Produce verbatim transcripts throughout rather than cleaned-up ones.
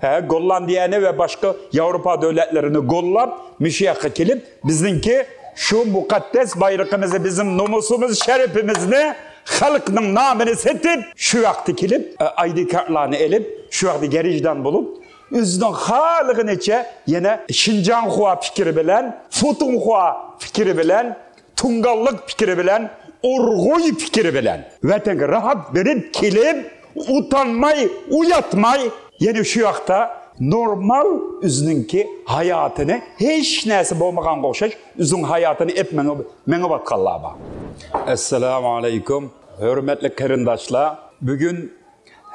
ھە، گوللاندىيەنى ۋە باشقا ياۋروپا دۆلەتلىرىنى گوللاپ، مۇشۇ ياققا كېلىپ، بىزنىڭكى شۇ مۇقەددەس بايرىقىمىزنى، بىزنىڭ نومۇسىمىز، شەرىپىمىزنى خەلقنىڭ نامىنى سېتىپ، شۇ ياقتا كېلىپ، ئايدى كارتلارنى ئېلىپ، شۇ ياقتا گەرىجدان بولۇپ، ئۆزىنىڭ خالىغىنىچە يەنە شىنجاڭخۇا پىكرى بىلەن، فۇتۇڭخۇا پىكرى بىلەن، تۇڭگانلىق پىكرى بىلەن، ئۇرغۇي پىكرى بىلەن ۋەتەنگە راھەت بېرىپ كېلىپ، ئۇتانماي، ئۇياتماي، يەنە شۇ ياقتا نورمال ئۆزىنىڭكى ھاياتىنى، ھېچ نەرسە بولمىغانغا ئوخشاش ئۆزىنىڭ ھاياتىنى ئېلىپ مېڭىپ، مېڭىۋاتقانلار بار. ئەسسالامۇ ئەلەيكۇم، ھۆرمەتلىك قېرىنداشلار. بۈگۈن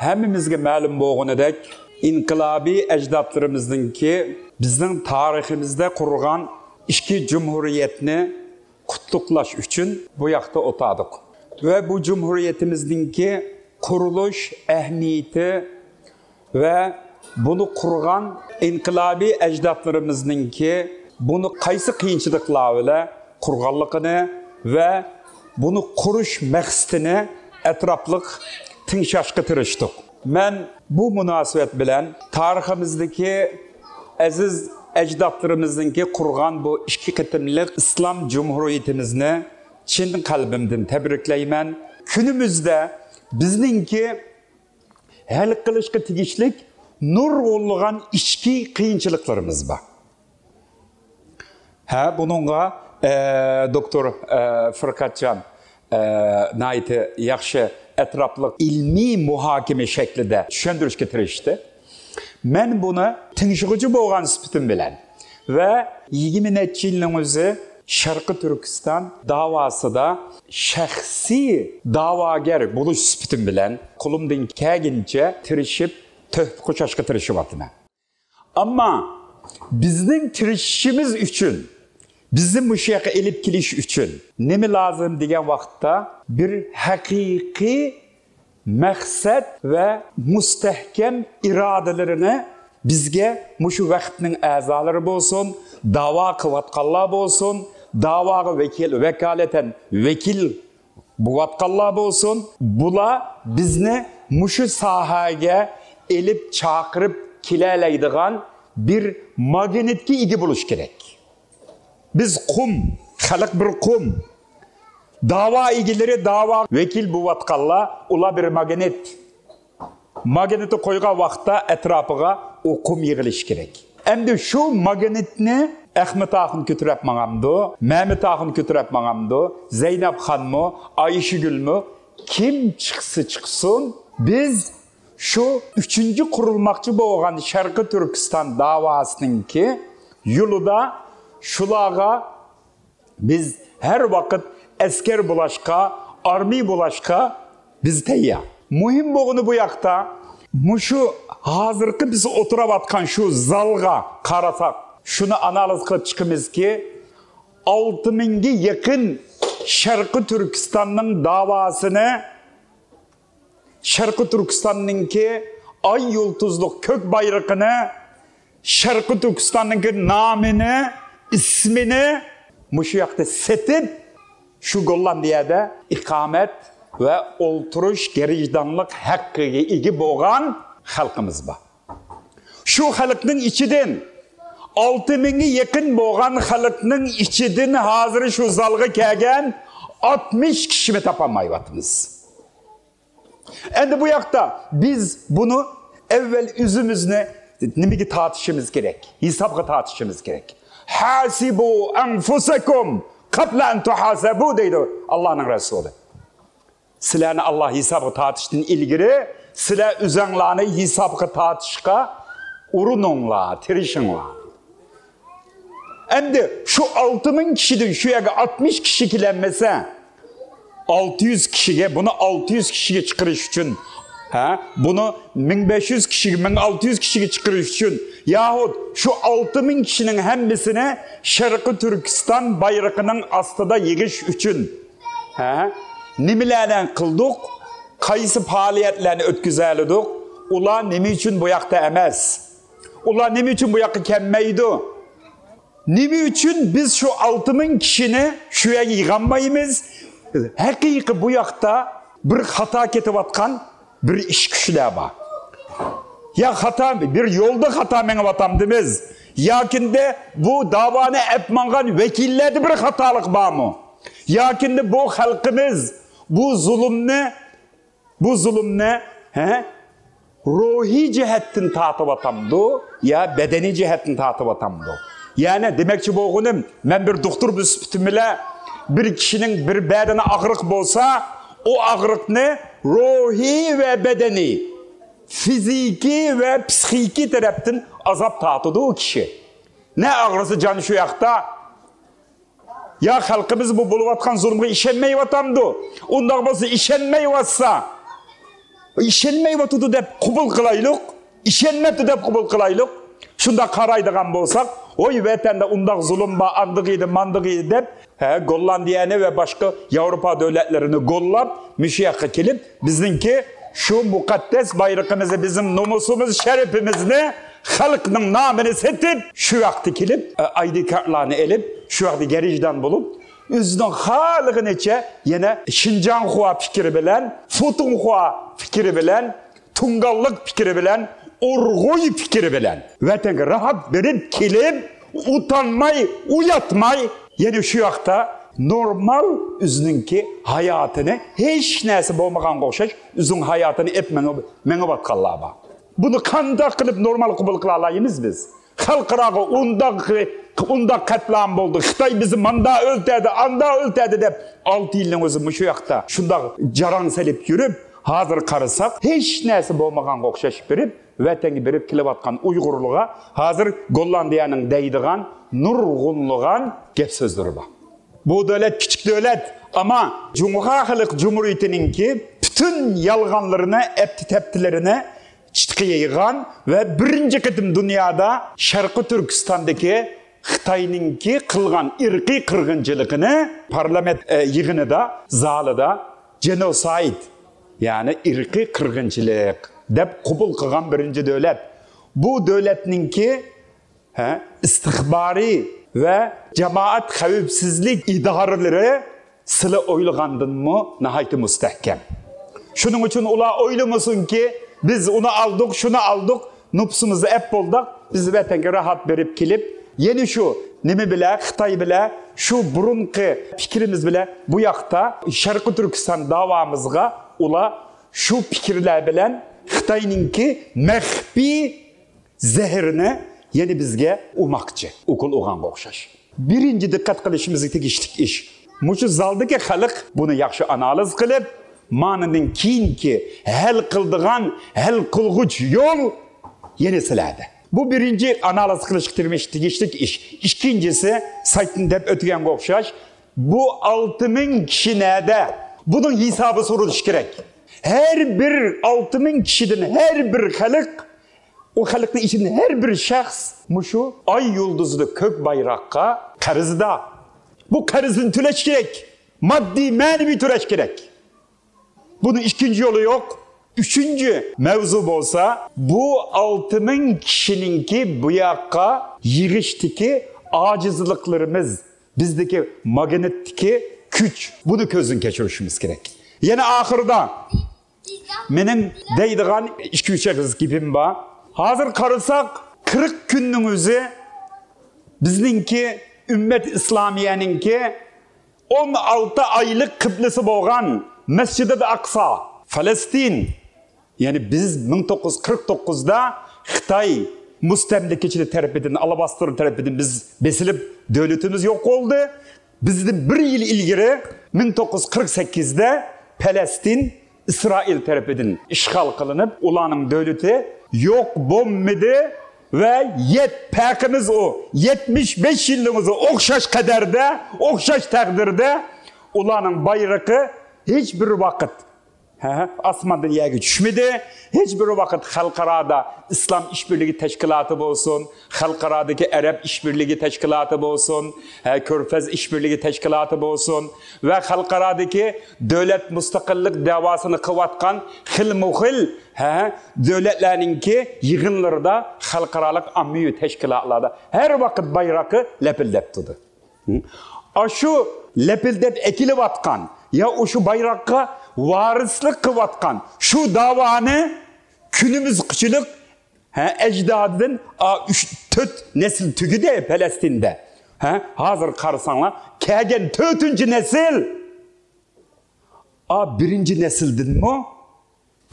ھەممىمىزگە مەلۇم بولغىنىدەك، ئىنقىلابىي ئەجدادلىرىمىزنىڭكى بىزنىڭ تارىخىمىزدا قۇرغان ئىككى جۇمھۇرىيەتنى قۇتلۇقلاش ئۈچۈن بۇ ياقتا ئولتۇردۇق. ۋە بۇ جۇمھۇرىيىتىمىزنىڭكى قۇرۇلۇش ئەھمىيىتى ۋە بۇنى قۇرغان ئىنقىلابىي ئەجدادلىرىمىزنىڭكى بۇنى قايسى قىيىنچىلىقلار بىلەن قۇرغانلىقىنى ۋە بۇنى قۇرۇش مەقسىتىنى ئەتراپلىق تىڭشاشقا تىرىشتۇق. مەن بۇ مۇناسىۋەت بىلەن تارىخىمىزدىكى ئەزىز ئەجدادلىرىمىزنىڭكى قۇرغان بۇ ئىككى قېتىملىق ئىسلام جۇمھۇرىيىتىمىزنى چىن قەلبىمدىن تەبرىكلەيمەن. كۈنىمىزدە بىزنىڭكى ھەل قىلىشقا تېگىشلىك نۇرغۇنلىغان ئىچكى قىيىنچىلىقلىرىمىز بار. ھە، بۇنىڭغا، ئە، دوكتور، ئە، فۇرقەتجان، ئە، ناھايىتى ياخشى ئەتراپلىق ئىلمىي مۇھاكىمە شەكلىدە چۈشەندۈرۈشكە تىرىشتى. مەن بۇنى تىڭشىغۇچى بولغان سۈپىتىم بىلەن ۋە يىگىرمە نەچچە يىلنىڭ ئۆزى شەرقىي تۈركىستان داۋاسىدا شەخسىي داۋاگەر بولۇش سۈپىتىم بىلەن قولۇمدىن كەلگىنىچە تىرىشىپ، تۆھپە قوشاشقا تىرىشىۋاتىمەن. ئەمما بىزنىڭ تىرىشىشىمىز ئۈچۈن، بىزنى مۇشۇ ياققا ئېلىپ كېلىش ئۈچۈن نېمە لازىم دېگەن ۋاقىتتا، بىر ھەقىقىي مەقسەت ۋە مۇستەھكەم ئىرادىلىرىنى بىزگە مۇشۇ ۋەقىپنىڭ ئەزالىرى بولسۇن، داۋا قىلىۋاتقانلار بولسۇن، داۋاغا ۋەكىل، ۋاكالىتەن ۋەكىل بوۋاتقانلار بولسۇن، بۇلار بىزنى مۇشۇ ساھەگە ئېلىپ چاقىرىپ كېلەلەيدىغان بىر ماگنىتكا ئىگە بولۇش كېرەك. بىز قۇم، خەلق بىر قۇم. داۋا ئىگىلىرى داۋا ۋەكىل بوۋاتقانلار، ئۇلار بىر ماگنىت. ماگنىتنى قويغان ۋاقىتتا ئەتراپىغا ئۇقۇم يىغىلىشى كېرەك. ئەمدى شۇ ماگنىتنى ئەخمەت ئاخۇن كۆتۈرۈپ ماڭامدۇ، مەمەت ئاخۇن كۆتۈرۈپ ماڭامدۇ، زەينەپ خانمۇ، ئايشىگۈلمۇ، كىم چىقسا چىقسۇن، بىز شۇ ئۈچىنچى قۇرۇلماقچى بولغان شەرقىي تۈركىستان داۋاسىنىڭكى يولىدا شۇلارغا بىز ھەر ۋاقىت ئەسكەر بولاشقا، ئارمىيە بولاشقا بىز تەييار. مۇھىم بولغىنى بۇ ياقتا، مۇشۇ ھازىرقى بىز ئولتۇرۇۋاتقان شۇ زالغا قارىساق، شۇنى ئانالىز قىلىپ چىقىمىزكى، ئالتە مىڭگە يېقىن شەرقىي تۈركىستاننىڭ داۋاسىنى، شەرقىي تۈركىستاننىڭكى ئاي يۇلتۇزلۇق كۆك بايرىقىنى، شەرقىي تۈركىستاننىڭكى نامىنى، ئىسمىنى مۇشۇ ياقتا سېتىپ، شۇ گوللاندىيەدە ئىقامەت ۋە ئولتۇرۇش گەرىجدانلىق ھەققىگە ئىگە بولغان خەلقىمىز بار. شۇ خەلقنىڭ ئىچىدىن، ئالتە مىڭگە يېقىن بولغان خەلقنىڭ ئىچىدىن ھازىر شۇ زالغا كەلگەن ئاتمىش كىشىنى تاپالمايۋاتىمىز. ئەمدى بۇ ياقتا بىز بۇنى ئەۋۋەل ئۆزىمىزنى نېمىگە تارتىشىمىز كېرەك؟ ھېسابقا تارتىشىمىز كېرەك. «ھاسىبۇ ئەنفۇسەكۇم قەبلە ئەن تۇھاسەبۇ» دەيدۇ ئاللانىڭ رەسۇلى. سىلەرنى ئاللا ھېسابقا تارتىشتىن ئىلگىرى سىلەر ئۆزەڭلارنى ھېسابقا تارتىشقا ئۇرۇنۇڭلار، تىرىشىڭلار. ئەمدى شۇ ئالتە مىڭ كىشىدىن شۇ يەرگە ئاتمىش كىشى كېلەلمىسە، ئالتە يۈز كىشىگە، بۇنى ئالتە يۈز كىشىگە چىقىرىش ئۈچۈن، ھە، بۇنى مىڭ بەش يۈز كىشىگە، مىڭ ئالتە يۈز كىشىگە چىقىرىش ئۈچۈن، ياخۇد شۇ ئالتە مىڭ كىشىنىڭ ھەممىسىنى شەرقىي تۈركىستان بايرىقىنىڭ ئاستىدا يىغىش ئۈچۈن، ھە، نېمىلەرنى قىلدۇق؟ قايسى پائالىيەتلەرنى ئۆتكۈزەلىدۇق؟ ئۇلار نېمە ئۈچۈن بۇ ياقتا ئەمەس؟ ئۇلار نېمە ئۈچۈن بۇ ياققا كەلمەيدۇ؟ نېمە ئۈچۈن بىز شۇ ئالتە مىڭ كىشىنى شۇ يەرگە يىغالمايمىز؟ ھەقىقىي بۇ ياقتا بىر خاتا كېتىۋاتقان بىر ئىش كۈچلەر بار. يا خاتا، بىر يولدا خاتا مېڭىۋاتامدىمىز؟ ياكىندە بۇ داۋانى ئەپ ماڭغان ۋەكىللەردە بىر خاتالىق بارمۇ؟ ياكىندە بۇ خەلقىمىز بۇ زۇلۇمنى، بۇ زۇلۇمنى، ھە، روھىي جەھەتتىن تارتىۋاتامدۇ يا بەدەنىي جەھەتتىن تارتىۋاتامدۇ؟ يەنى دېمەكچى بولغىنىم، مەن بىر دوختۇر بىر سۈپىتىم بىلەن بىر كىشىنىڭ بىر بەدىنى ئاغرىق بولسا، ئۇ ئاغرىقنى روھىي ۋە بەدەنىي، فىزىكىي ۋە پسىخىكىي تەرەپتىن ئازاب تارتىدۇ ئۇ كىشى. نە ئاغرىسا جان شۇ ياقتا. يا خەلقىمىز بۇ بولۇۋاتقان زۇلۇمغا ئىشەنمەيۋاتامدۇ؟ ئۇنداق بولسا ئىشەنمەيۋاتسا، ئىشەنمەيۋاتىدۇ دەپ قوبۇل قىلايلۇق، ئىشەنمەپتۇ دەپ قوبۇل قىلايلۇق. شۇنداق قارايدىغان بولساق، ۋوي ۋەتەندە ئۇنداق زۇلۇم بار، ئاندىغى ئىدى، ماندىغى ئىدى دەپ، ھە، گوللاندىيەنى ۋە باشقا ياۋروپا دۆلەتلىرىنى گوللاپ، مۇشۇ ياققا كېلىپ، بىزنىڭكى شۇ مۇقەددەس بايرىقىمىزنى، بىزنىڭ نومۇسىمىز، شەرىپىمىزنى، خەلقنىڭ نامىنى سېتىپ، شۇ ياقتا كېلىپ، ئايدى كارتلارنى ئېلىپ، شۇ ياقتا گەرىجدان بولۇپ، ئۆزىنىڭ خالىغىنىچە يەنە شىنجاڭخۇا پىكرى بىلەن، فۇتۇڭخۇا پىكرى بىلەن، تۇڭگانلىق پىكرى بىلەن، ئۇرغۇي پىكرى بىلەن ۋەتەنگە راھەت بېرىپ كېلىپ، ئۇتانماي، ئۇياتماي، يەنە شۇ ياقتا نورمال ئۆزىنىڭكى ھاياتىنى، ھېچ نەرسە بولمىغانغا ئوخشاش ئۆزىنىڭ ھاياتىنى ئېپ مېڭىپ، مېڭىۋاتقانلار بار. بۇنى قانداق قىلىپ نورمال قوبۇل قىلالايمىز بىز؟ خەلقئاراغا ئۇنداق، ئۇنداق قەتلام بولدى، خىتاي بىزنى ماندا ئۆلتەردى، ئاندا ئۆلتەردى دەپ، ئالتە يىلنىڭ ئۆزى مۇشۇ ياقتا شۇنداق جاراڭ سېلىپ يۈرۈپ، ھازىر قارىساق، ھېچ نەرسە بولمىغانغا ئوخشاش بېرىپ، ۋەتەنگە بېرىپ كېلىۋاتقان ئۇيغۇرلارغا ھازىر گوللاندىيەنىڭ دەيدىغان نۇرغۇنلىغان گەپ سۆزلىرى بار. بۇ دۆلەت كىچىك دۆلەت، ئەمما جۇڭخۇا خەلق جۇمھۇرىيىتىنىڭكى پۈتۈن يالغانلىرىنى، ئەپتى تەپتىلىرىنى چىتقا يايغان ۋە بىرىنچى قېتىم دۇنيادا شەرقىي تۈركىستاندىكى خىتاينىڭكى قىلغان ئىرقىي قىرغىنچىلىقىنى پارلامېنت، ئە، يىغىنىدا، زالىدا جېنوسايد، يەنى ئىرقىي قىرغىنچىلىق دەپ قوبۇل قىلغان بىرىنچى دۆلەت. بۇ دۆلەتنىڭكى، ھە، ئىستىخبارىي ۋە جامائەت خەۋپسىزلىك ئىدارىلىرى سىلى ئويلىغاندىنمۇ ناھايىتى مۇستەھكەم. شۇنىڭ ئۈچۈن ئۇلار ئويلىمىسۇنكى، بىز ئۇنى ئالدۇق، شۇنى ئالدۇق، نوپۇسىمىزنى ئەپ بولدۇق، بىز ۋەتەنگە راھەت بېرىپ كېلىپ، يەنە شۇ نېمە بىلەن، خىتاي بىلەن، شۇ بۇرۇنقى پىكرىمىز بىلەن بۇ ياقتا شەرقىي تۈركىستان داۋامىزغا ئۇلار شۇ پىكىرلەر بىلەن خىتاينىڭكى مەخپىي زەھىرىنى يەنە بىزگە ئۇرماقچى، ئوكۇل ئۇرغانغا ئوخشاش. بىرىنچى دىققەت قىلىشىمىزغا تېگىشلىك ئىش، مۇشۇ زالدىكى خەلق بۇنى ياخشى ئانالىز قىلىپ، مانىدىن كېيىنكى ھەل قىلىدىغان، ھەل قىلغۇچ يول يەنە سىلەردە. بۇ بىرىنچى ئانالىز قىلىشقا تېگىش-، تېگىشلىك ئىش. ئىككىنچىسى، سايتتىن دەپ ئۆتكەنگە ئوخشاش، بۇ ئالتە مىڭ كىشى نەدە؟ بۇنىڭ ھېسابى سورىلىشى كېرەك. ھەر بىر ئالتە مىڭ كىشىدىن ھەر بىر خەلق، ئۇ خەلقنىڭ ئىچىدىن ھەر بىر شەخس مۇشۇ ئاي يۇلدۇزلۇق كۆك بايراققا قەرزدار. بۇ قەرزنى تۆلەش كېرەك. ماددىي، مەنىۋى تۆلەش كېرەك. بۇنىڭ ئىككىنچى يولى يوق. ئۈچىنچى مەۋزۇ بولسا، بۇ ئالتە مىڭ كىشىنىڭكى بۇ ياققا يىغىشتىكى ئاجىزلىقلىرىمىز، بىزدىكى ماگنىتتىكى كۈچ، بۇنى كۆزدىن كەچۈرۈشىمىز كېرەك. يەنە ئاخىرىدا مېنىڭ دەيدىغان ئىككى-ئۈچ ئېغىز گېپىم بار. ھازىر قارىساق، قىرىق كۈننىڭ ئۆزى بىزنىڭكى ئۈممەت ئىسلامىيەنىڭكى ئون ئالتە ئايلىق قىبلىسى بولغان مەسجىدىل ئەقسا، فەلەستىن، يەنى بىز مىڭ توققۇز يۈز قىرىق توققۇزدا خىتاي مۇستەملىكىچىلىرى تەرىپىدىن، ئالاباستۇرلار تەرىپىدىن بىز بېسىلىپ، دۆلىتىمىز يوق بولدى. بىزدىن بىر يىل ئىلگىرى، مىڭ توققۇز يۈز قىرىق سەككىزدە پەلەستىن ئىسرائىل تەرىپىدىن ئىشغال قىلىنىپ، ئۇلارنىڭ دۆلىتى يوق بولمىدى ۋە يەت-، پەرقىمىز ئۇ، يەتمىش بەش يىلنىڭ ئۆزى ئوخشاش قەدەردە، ئوخشاش تەقدىردە ئۇلارنىڭ بايرىقى ھېچ بىر ۋاقىت، ھە، ئاسماندىن يەرگە چۈشمىدى. ھېچ بىر ۋاقىت خەلقئارادا ئىسلام ئىشبىرلىكى تەشكىلاتى بولسۇن، خەلقئارادىكى ئەرەب ئىشبىرلىكى تەشكىلاتى بولسۇن، ھە، كۆرپەز ئىشبىرلىكى تەشكىلاتى بولسۇن ۋە خەلقئارادىكى دۆلەت مۇستەقىللىق دەۋاسىنى قىلىۋاتقان خىلمۇخىل، ھە، دۆلەتلەرنىڭكى يىغىنلىرىدا، خەلقئارالىق ئاممىۋى تەشكىلاتلاردا ھەر ۋاقىت بايراقى لەپىلدەپ تۇردى. ئاشۇ لەپىلدەپ ئەكېلىۋاتقان يا ئاشۇ بايراققا ۋارىسلىق قىلىۋاتقان شۇ داۋانى كۈنىمىزگىچىلىك ھە، ئەجدادىدىن، ئا، ئۈچ، تۆت نەسىل تۈگىدى پەلەستىندە. ھە، ھازىر قارىساڭلار، كەلگەن تۆتىنچى نەسىل، ئا، بىرىنچى نەسىلدىنمۇ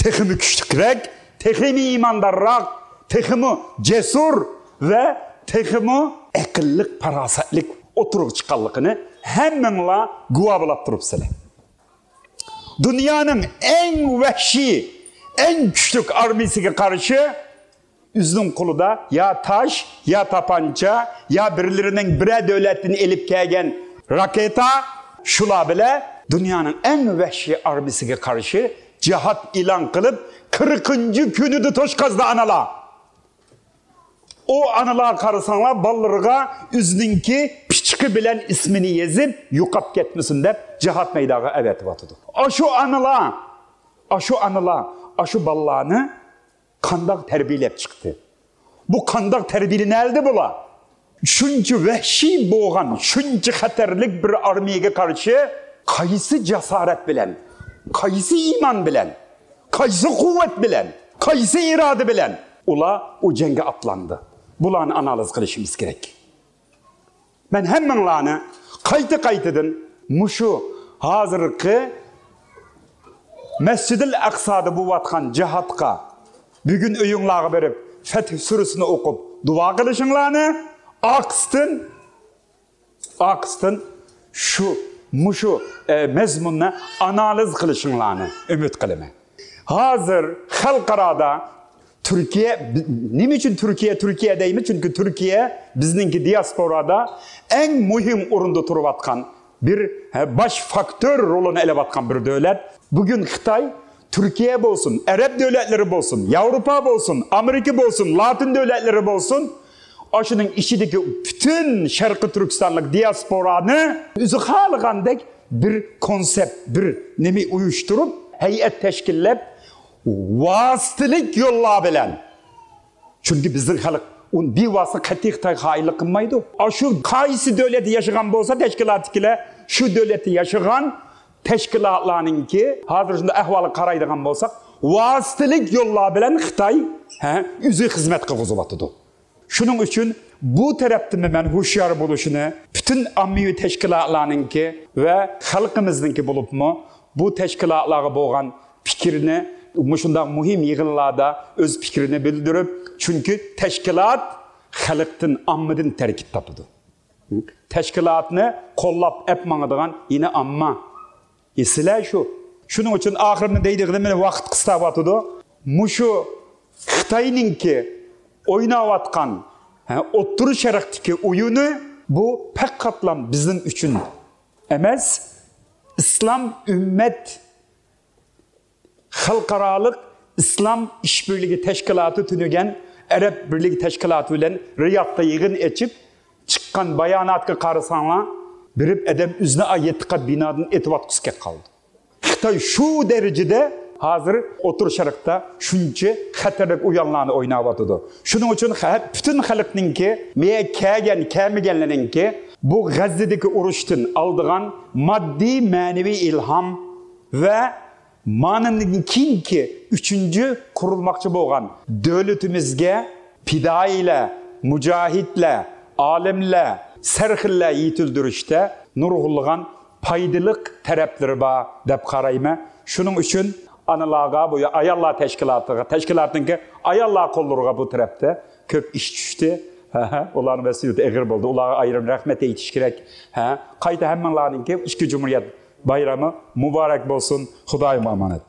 تېخىمۇ كۈچلۈكرەك، تېخىمۇ ئىماندارراق، تېخىمۇ جەسۇر ۋە تېخىمۇ ئەقىللىق، پاراسەتلىك ئوتتۇرىغا چىققانلىقىنى ھەممىڭلار گۇۋاھ بولاپ تۇرۇپسىلەر. دۇنيانىڭ ئەڭ ۋەھشىي، ئەڭ كۈچلۈك ئارمىيىسىگە قارشى ئۆزىنىڭ قولىدا يا تاش، يا تاپانچا، يا بىرلىرىنىڭ بىرەر دۆلەتتىن ئېلىپ كەلگەن راكېتا، شۇلار بىلەن دۇنيانىڭ ئەڭ ۋەھشىي ئارمىيىسىگە قارشى جىھاد ئېلان قىلىپ، قىرىقىنچى كۈنىدە توشقازدى ئانىلار. ئۇ ئانىلار قارىساڭلار، بالىلىرىغا ئۆزىنىڭكى پىچىقى بىلەن ئىسمىنى يېزىپ، يوقاپ كەتمىسۇن دەپ جىھاد مەيدانىغا ئەۋەتىۋاتىدۇ. ئاشۇ ئانىلار، ئاشۇ ئانىلار، ئاشۇ بالىلارنى قانداق تەربىيەلەپ چىقتى؟ بۇ قانداق تەربىيەلىنەلدى بۇلار؟ شۇنچە ۋەھشىي بولغان، شۇنچە خەتەرلىك بىر ئارمىيەگە قارشى قايسى جاسارەت بىلەن، قايسى ئىمان بىلەن، قايسى قۇۋۋەت بىلەن، قايسى ئىرادە بىلەن ئۇلار ئۇ جەڭگە ئاتلاندى؟ بۇلارنى ئانالىز قىلىشىمىز كېرەك. مەن ھەممىڭلارنى قايتا-قايتىدىن مۇشۇ ھازىرقى مەسجىدىل ئەقسادا بولۇۋاتقان جىھادقا، بۈگۈن ئۆيۈڭلارغا بېرىپ، فەتھ سۈرىسىنى ئوقۇپ، دۇئا قىلىشىڭلارنى، ئارقىسىدىن، ئارقىسىدىن شۇ، مۇشۇ، ئە، مەزمۇننى ئانالىز قىلىشىڭلارنى ئۈمىد قىلىمەن. ھازىر خەلقئارادا تۈركىيە، بى-، نېمە ئۈچۈن تۈركىيە، تۈركىيە دەيمىز؟ چۈنكى تۈركىيە بىزنىڭكى دىياسپورادا ئەڭ مۇھىم ئورۇندا تۇرۇۋاتقان بىر، ھە، باش فاكتور رولىنى ئېلىۋاتقان بىر دۆلەت. بۈگۈن خىتاي، تۈركىيە بولسۇن، ئەرەب دۆلەتلىرى بولسۇن، ياۋروپا بولسۇن، ئامېرىكا بولسۇن، لاتىن دۆلەتلىرى بولسۇن، ئاشۇنىڭ ئىچىدىكى پۈتۈن شەرقىي تۈركىستانلىق دىياسپورانى ئۆزى خالىغاندەك بىر كونسېپت، بىر نېمە ئۇيۇشتۇرۇپ، ھەيئەت تەشكىللەپ، ۋاسىتىلىك يوللار بىلەن. چۈنكى بىزنىڭ خەلق ئۇ بىۋاسىتە قەتئىي خىتايغا خائىنلىق قىلمايدۇ. ئاشۇ قايسى دۆلەتتە ياشىغان بولسا تەشكىلاتتىكىلەر، شۇ دۆلەتتە ياشىغان تەشكىلاتلارنىڭكى ھازىر شۇنداق ئەھۋالغا قارايدىغان بولساق، ۋاسىتىلىك يوللار بىلەن خىتاي، ھە، ئۆزى خىزمەت قىلغۇزۇۋاتىدۇ. شۇنىڭ ئۈچۈن بۇ تەرەپتىنمۇ مەن ھوشيار بولۇشىنى، پۈتۈن ئاممىۋى تەشكىلاتلارنىڭكى ۋە خەلقىمىزنىڭكى بولۇپمۇ، بۇ تەشكىلاتلارغا بولغان پىكرىنى، مۇشۇنداق مۇھىم يىغىنلاردا ئۆز پىكرىنى بىلدۈرۈپ، چۈنكى تەشكىلات خەلقتىن، ئاممىدىن تەركىب تاپىدۇ. تەشكىلاتنى قوللاپ ئەپ ماڭىدىغان يەنە ئامما. ئېسىلە شۇ. شۇنىڭ ئۈچۈن ئاخىرىنى دەيدىغىنىم ۋاقىت قىستاۋاتىدۇ. مۇشۇ خىتاينىڭكى ئويناۋاتقان، ھە، ئوتتۇرا شەرقتىكى ئويۇنى بۇ پەقەتلا بىزنىڭ ئۈچۈن ئەمەس، ئىسلام ئۈممەت خەلقئارالىق ئىسلام ئىشبىرلىكى تەشكىلاتى تۈنۈگەن ئەرەب بىرلىكى تەشكىلاتى بىلەن رىيادتا يىغىن ئېچىپ چىققان باياناتقا قارىساڭلار، بېرىپ ئادەم ئۆزىنى ئا يەتتە قات بىنادىن ئېتىۋاتقۇسى كەپ قالدى. خىتاي شۇ دەرىجىدە ھازىر ئوتتۇرا شەرقتە شۇنچە خەتەرلىك ئويۇنلارنى ئويناۋاتىدۇ. شۇنىڭ ئۈچۈن خە-، پۈتۈن خەلقنىڭكى، مېيە كەلگەن، كەلمىگەنلەرنىڭكى بۇ غەززىدىكى ئۇرۇشتىن ئالىدىغان ماددىي، مەنىۋى ئىلھام ۋە مانىڭدىن كېيىنكى ئۈچىنچى قۇرۇلماقچى بولغان دۆلىتىمىزگە پىدائىيلار، مۇجاھىدلار، ئالىملار، سەرخىللار يېتىلدۈرۈشتە نۇرغۇنلىغان پايدىلىق تەرەپلىرى بار دەپ قارايمەن. شۇنىڭ ئۈچۈن ئانىلارغا، بۇ ئاياللار تەشكىلاتىغا، تەشكىلاتنىڭكى ئاياللار قوللىرىغا بۇ تەرەپتە كۆپ ئىش چۈشتى. ھە، ھە، ئۇلارنىڭ مەسئۇلىيىتى ئېغىر بولدى. ئۇلارغا ئايرىم رەھمەت ئېيتىش كېرەك. ھە، قايتا ھەممىڭلارنىڭكى ئىككى جۇمھۇرىيەت بايرىمى مۇبارەك بولسۇن. خۇدايىم ئامانەت.